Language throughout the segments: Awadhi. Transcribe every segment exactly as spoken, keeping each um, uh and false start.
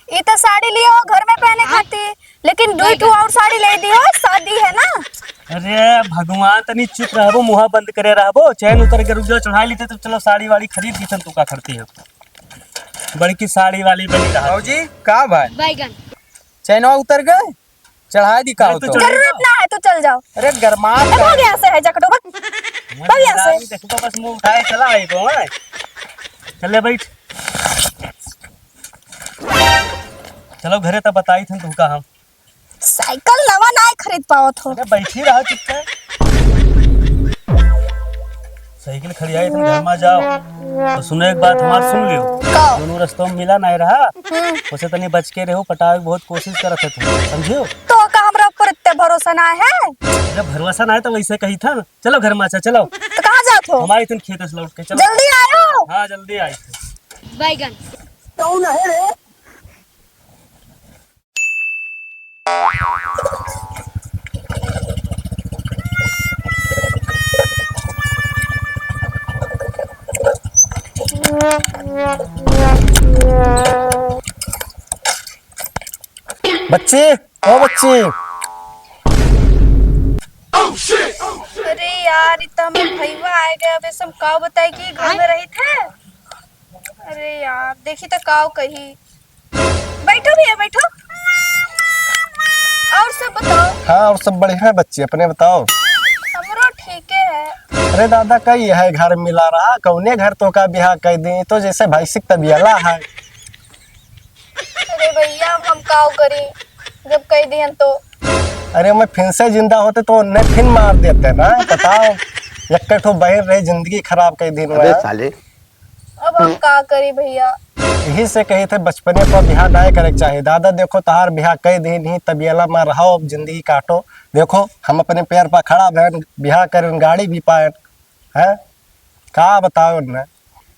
ई तो साड़ी लियो घर में पहने खातिर, लेकिन दुई ठो और साड़ी ले दियो, शादी है ना। अरे भगवान, तनी चुप रहबो, मुँह बंद करे रहबो। चैन उतर के रुक जाओ, चढ़ाई लेते तो चलो साड़ी वाड़ी खरीद दी, तू का करती हो? बड़की साड़ी वाली बनी रहा। भौजी, का भाई? बैगन। चैनवा उतर गए? चढ़ाई दी का अरे हो तू तो? चढ़ जरूरत ना है, तू चल जाओ। अरे गरमात अब हो है। गया से है जकड़ो, बस। मैं भाग यहाँ से। नहीं देखूंगा, बस मुंह उठाए चला आई को, हैं? चल ले बैठ। चलो घरे तब बताई थन तुमका हम। साइकिल नवा नाय खरीद पावत हो। अरे बैठी रहा चुपचाप। साइकिल खड़ी आई तुम घर में जाओ। तो सुनो एक बात हमार सुन लियो। का? दोनों रस्तों में मिला नाय रहा। हम्म। उसे तनी बच के रहो, पटावे की बहुत कोशिश करत है तुम, समझियो? तो का हमरा ऊपर इतने भरोसा ना है? अरे भरोसा ना है तो वैसे कही था ना। चलो घर में, अच्छा चलो। तो कहाँ जात हो? हमारे तुम खेत से लौट के चलो। जल्दी आयो। हाँ जल्दी आई। बैगन। कौन है रे? बच्ची, ओ बच्ची। अरे यार, इ त हमर भईवा आए गए। अब ऐसे हम काव बताई कि घर में रही थे। अरे यार, देखी तो काव कही। बैठो भैया, बैठो। और सब बताओ। हाँ, और सब बढ़िया है बच्ची, अपने बताओ। हमरो ठीके है। अरे दादा, कई है घर मिला रहा, कौने घर तो का बियाह कई दी, तो जैसे भैंसी क तबियला है। अरे भैया, अब हम काव करी, जब कई दिहन तो। अरे मैं फिर से जिंदा होते तो उन्हें फिर मार देते ना, बताओ। एक ठो बहन रही, जिंदगी खराब कई दिन अबे में। साले। अब हम का करी भैया? यही से कही थे बचपने पर बियाह नाय करे के चाही। दादा देखो तहार बियाह कई दिन ही तबियला में रहो, अब जिंदगी काटो। देखो हम अपने पैर पर खड़ा भैन, बियाह करेन, गाड़ी भी पाएन, हैं? का बताओ उन्हें?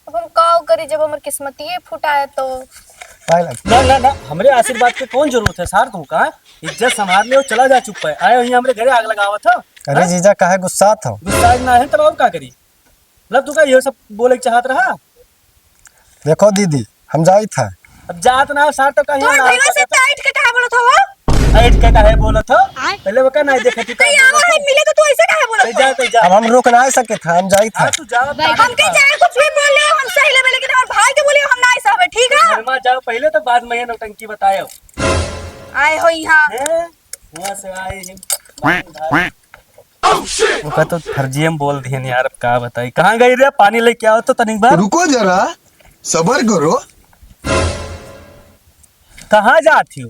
अब हम का करी जब हमर किस्मतिये फुटाए तो? पाए लग। ना, ना, ना, हमरे आशीर्वाद के कौन जरूरत है सार तुमका? इज्जत संभाल ले और चला जा चुप है। आए हो यहाँ हमरे घरे आग लगावत हो। अरे हाँ? जीजा काहे गुस्सात हो? गुस्सा ना है तब और का करी? मतलब तू का ये सब बोले के चाहत रहा? देखो दीदी, हम जाइत है। अब जात ना सार तो कहीं तोर ना भईवा से सकत। टाइट के काहे बोलत हो वो? टाइट के काहे बोलत हो? आय। पहले वो का नहीं देखा तू कहीं काहे आवा बोलत है, हो? मिले तो तू ऐसे काहे बोलत तै हो? जा, तै जा। अब हम रुक ना सके था, हम जाइत हाँ, है। तू जा, अब भाई, काहे हमके का? चाहे कुछ भी बोल ले, हम सही लेबे, लेकिन हमारे भाई के बोले हम ना सहबे, ठीक है? घर में जाओ पहले तो बाद में ये नौटंकी बतायो। आए हो यहाँ। हैं? वहाँ से आए हैं। ओका तो फर्जियम बोल दिहन यार, अब का बताई। कहाँ गई रे? पानी लेके आओ तो तनिक बार। रुको जरा, सबर करो। कहाँ जात हो?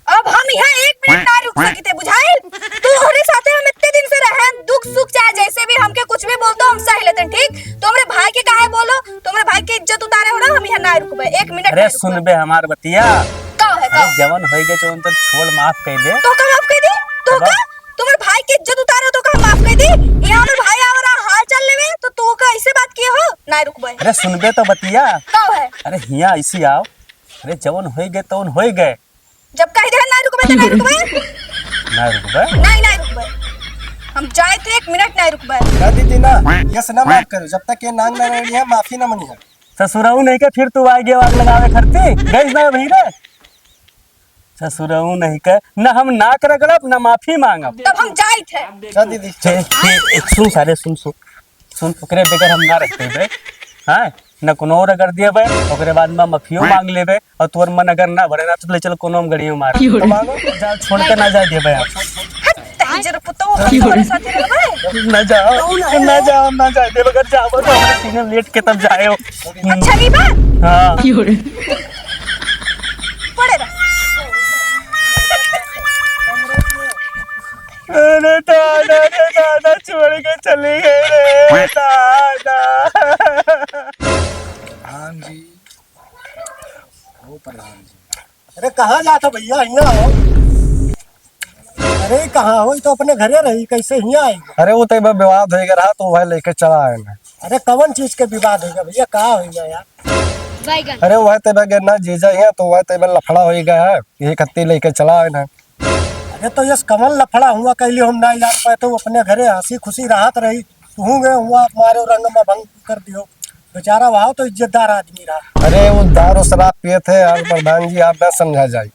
अब हम यहाँ एक मिनट ना रुक सकित है, बुझाइल? तू हमरे साथे हम इतने दिन से रहे, दुख सुख चाहे जैसे भी हमके कुछ भी बोलतो हम सह लेते, ठीक? तो हमरे भाई के काहे बोलो? तो हमरे भाई के इज्जत उतारे हो ना, हम यहाँ ना रुकबे, एक मिनट अरे ना रुकबे। सुनबे हमार बतिया। का है, का? अरे जवन होई गए, जवन तो छोड़, माफ कर दे। तो का माफ कर दी? तो का? तुम्हारे भाई की इज्जत उतारो तो का माफ कर दी? यहाँ हमर भाई आवा रहा हाल चाल लेवे तो तू का ऐसे बात किए हो? ना रुकबे। अरे सुनबे तो बतिया। का है? अरे हिया ऐसी आओ। अरे जवन होई गए तवन होई गए। जब कह दे ना रुकबे तो ना रुकबे। ना रुकबे? नहीं, नहीं रुकबे। हम जाए थे एक मिनट नहीं रुकबे। ना दीदी ना, यस ना माफ करो, जब तक ये नांग ना रही है माफी ना मनी है। ससुराऊ नहीं के फिर तू आगे आग लगावे खरती गई ना भई रे। ससुरऊ नहीं के, न हम नाक रगड़ब, न माफी मांगब। तब हम जाइत है। जा दीदी, हे, चल। हे, सुन सारे, सुन, सुन, सुन, ओकरे बगैर हम ना रह पेबे, हाँ? न कोनो रगड़ देबे, ओकरे बाद में माफियो मांग लेबे, और तोर मन अगर ना भरे ना, तो ले चल कोनो हम गड़ियों मार। तो मांगो। जा, छोड़ के ना जाए देबे हम। हट, तेरी जरा पुतो, हम तोरे साथे रहबे। ना जाओ, ना जाओ, ना जाए देबे, अगर जाबो तो हमरे सीने में लेट के तब जाए हो। अच्छा, ई बात? हाँ। पड़े रह। अरे दादा रे दादा, छोड़ के चली गई रे दादा। प्रधान जी, ओ प्रधान जी। अरे कहाँ जात हो भैया, हियाँ आओ। अरे कहाँ हो, ई तो अपने घरे रही, कैसे हियाँ आई? अरे वो तो एक बार विवाद हो गया रहा, तो वह लेके चला आए ना। अरे कवन चीज के विवाद हो गया भैया, का हो गया यार? बैगन। अरे वह तो एक बार ना जीजा हियाँ, तो वह तो एक बार लफड़ा हो गया है, यही खत्ती लेके चला आए ना। अरे तो यस कवन लफड़ा हुआ, कहली हम ना जान पाए, तो अपने घरे हंसी खुशी रहत रही, तू गए हुआ मारे रंग में भंग कर दियो। बेचारा वहाँ तो इज्जतदार आदमी रहा। अरे, वो दारू शराब पिए थे यार प्रधान जी, आप ना समझा जाए।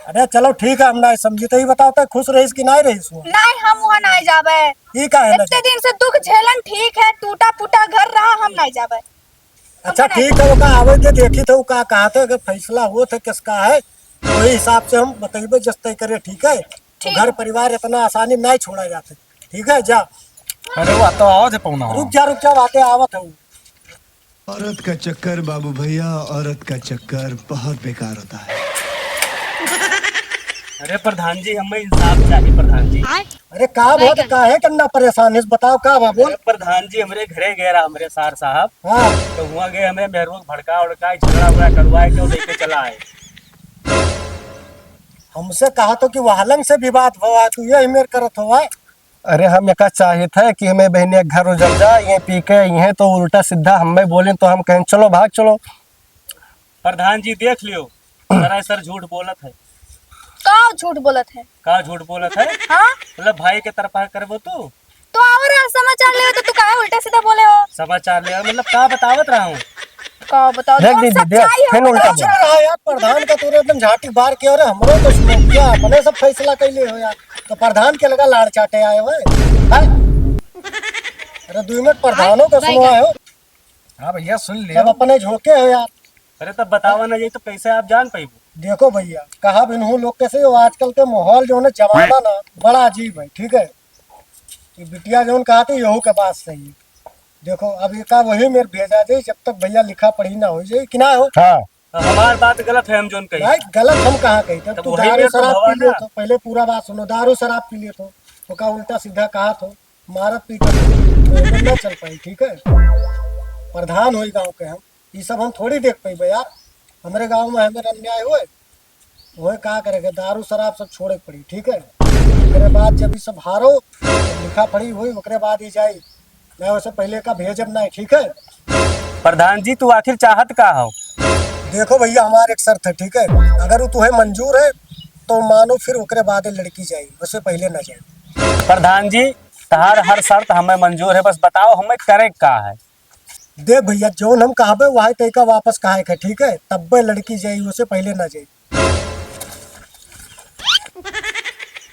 अरे चलो ठीक है, हम ना समझी, तो ये बताओ, तो खुश रहीस कि नाहीं रहीस हो? नाहीं, हम वहाँ नाहीं जाबे। ई काहे ना इतने जाबे? दिन से दुख झेलन ठीक है, टूटा फूटा घर रहा, हम नाहीं जाबे। अच्छा ठीक है, ओका आवे दे, देखी तो का कहा थे, अगर फैसला हो थे किसका है, वही हिसाब से हम बतइबे, जस तय करे, ठीक है? तो ठीक। घर परिवार इतना आसानी नाहीं छोड़ा जाते, ठीक है? जा। अरे वो तो आवत है पौना हो। रुक जा, रुक जा, बातें आवत है। औरत का चक्कर बाबू भैया, औरत का चक्कर बहुत बेकार होता है। अरे प्रधान जी, हमें इंसाफ चाहिए प्रधान जी। अरे का बात, काहे करना परेशान है, बताओ का बा, बोल। अरे प्रधान जी, हमरे घरे गए रहा हमरे सार साहब। हाँ। तो हुआ गए हमरे मेहरुआ के भड़का उड़का, झगड़ा उगड़ा करवाए के लेके चला आए। हमसे कहा तो कि वहलंग से विवाद हुआ, तू यही मेर करत हुआ। अरे हम एका चाहित है कि हमें बहिनी के घर उजर जा, ये पी के ये तो उल्टा सीधा हमें बोले तो हम कहें चलो भाग चलो। प्रधान जी देख लियो, सरासर झूठ बोलत है। का झूठ बोलत है? का झूठ बोलत है? हाँ? मतलब भाई के तरफा करबो तू? तो और समाचार लेवे तो तू काहे उल्टा सीधा बोले हो? समाचार लेवे मतलब का बतावत रहा हूँ? का बताओ, देख जौन दीदी, देख, सच्चाई है, फिर उल्टा बताओ। बोल। चल रहा है यार, प्रधान का तोरे एकदम झाटी बार के, अरे हमरो तो सुनो, क्या अपने सब फैसला कैले हो यार, तो प्रधान के लगा लाड़ चाटे आए हो, हैं? अरे दो मिनट प्रधानों का सुनो आए हो। हाँ भैया, सुन लियो। सब अपने झोंके हो यार। अरे तब बतावा ना, ये तो कैसे आप जान पाइबो? देखो भैया, कहा बिनहू लोग कैसे हो, आजकल के माहौल जो है ना, जमाना ना बड़ा अजीब है, ठीक है? कि बिटिया जौन कहा थी, यहू के बात सही है। देखो, अब ये का वही मेर भेजा जाई, जब तक भैया लिखा पढ़ी ना हो जाई, कि ना हो? हाँ। तो हमार बात गलत है, हम जौन कही। भाई, गलत हम कहाँ कही? तब तब तू वही दारू मेर तो शराब भवा पी ना। लेत हो, पहले पूरा बात सुनो, दारू शराब पी लेत हो, ओका उल्टा सीधा कहा थो, मारत पीटत हो, तो एमे ना चल पाई, ठीक है? प्रधान होई गाँव के हम, ई सब हम थोड़ी देख पाइबे यार। हमरे गाँव में हमें अन्याय होए, ओहे का करे के, दारू शराब सब छोड़े के पड़ी, ठीक है? ओकरे बाद जब ई सब हारो, लिखा पढ़ी होई, ओकरे बाद ही जाई। मैं वैसे पहले का भेजब नहीं, ठीक है? प्रधान जी, तू आखिर चाहत का हो? देखो भैया, हमार एक शर्त है, ठीक है? अगर वो तुहे मंजूर है, तो मानो फिर ओकरे बाद लड़की जाई, वैसे पहले ना जाई। प्रधान जी, तहार हर शर्त हमें मंजूर है, बस बताओ हमें करे का है? देख भैया, जौन हम कहबे, वही तरीका वापस कहे के, ठीक है? तब्बे लड़की जाई, वैसे पहले ना जाई।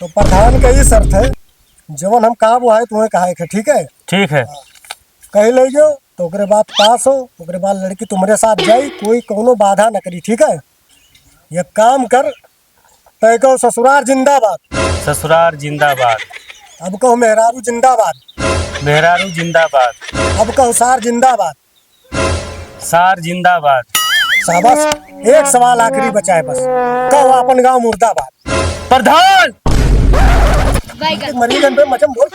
तो प्रधान का ई शर्त है, जवन हम कहब, वही तुम्हें कहे के, ठीक है? ठीक है। हाँ। कही ले जो, तो ओकरे बाद पास हो, ओकरे बाद लड़की तुम्हरे साथ जाई, कोई कौनो बाधा न करी, ठीक है? ये काम कर, तय कहो ससुरार जिंदाबाद। ससुरार जिंदाबाद। अब कहो मेहरारू जिंदाबाद। मेहरारू जिंदाबाद। अब कहो सार जिंदाबाद। सार जिंदाबाद। शाबाश, एक सवाल आखिरी बचा है बस, कहो आपन गांव मुर्दाबाद। प्रधान! बैगन। मरीजन पे मचम बोल।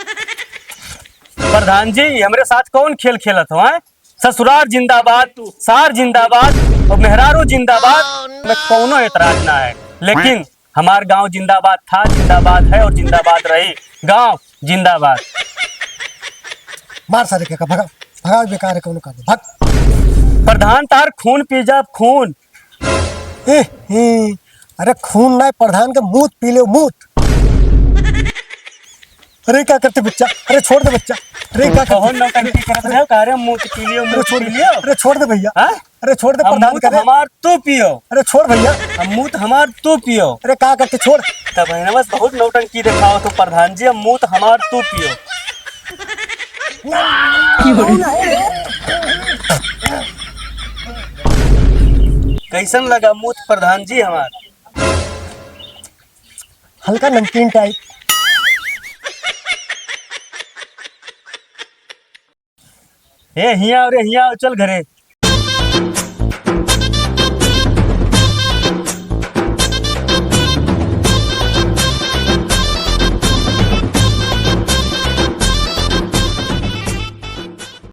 प्रधान जी, हमरे साथ कौन खेल खेलत हो, हैं? ससुरार जिंदाबाद, सार जिंदाबाद और मेहरारू जिंदाबाद में कौनो एतराज ना है, लेकिन हमार गांव जिंदाबाद था, जिंदाबाद है और जिंदाबाद रही। गांव जिंदाबाद। मार सारे के का, भगा, भगा, बेकार है, कौनो काम, भाग। प्रधान, तार खून पी जाब, खून। ए, ए, अरे खून ना, प्रधान के मूत पी ले, मूत। अरे का करते बच्चा, अरे छोड़ दे बच्चा। अरे का करते? कौन नौटंकी करत रहे हो? का रे, मूत पी लियो, अरे मूत छोड़ पी दे, लियो। अरे छोड़ दे भैया। हाँ? अरे छोड़ दे, अब प्रधान मूत करे। हमार तू पियो। अरे छोड़ भैया। अब मूत हमार तू पियो। अरे का करते, छोड़। तब है ना, बस बहुत नौटंकी दिखाओ तो प्रधान जी, अब मूत हमार तू पियो। कैसन लगा मूत प्रधान जी हमार? हल्का नमकीन टाइप। ए हिया, अरे हिया, चल घरे।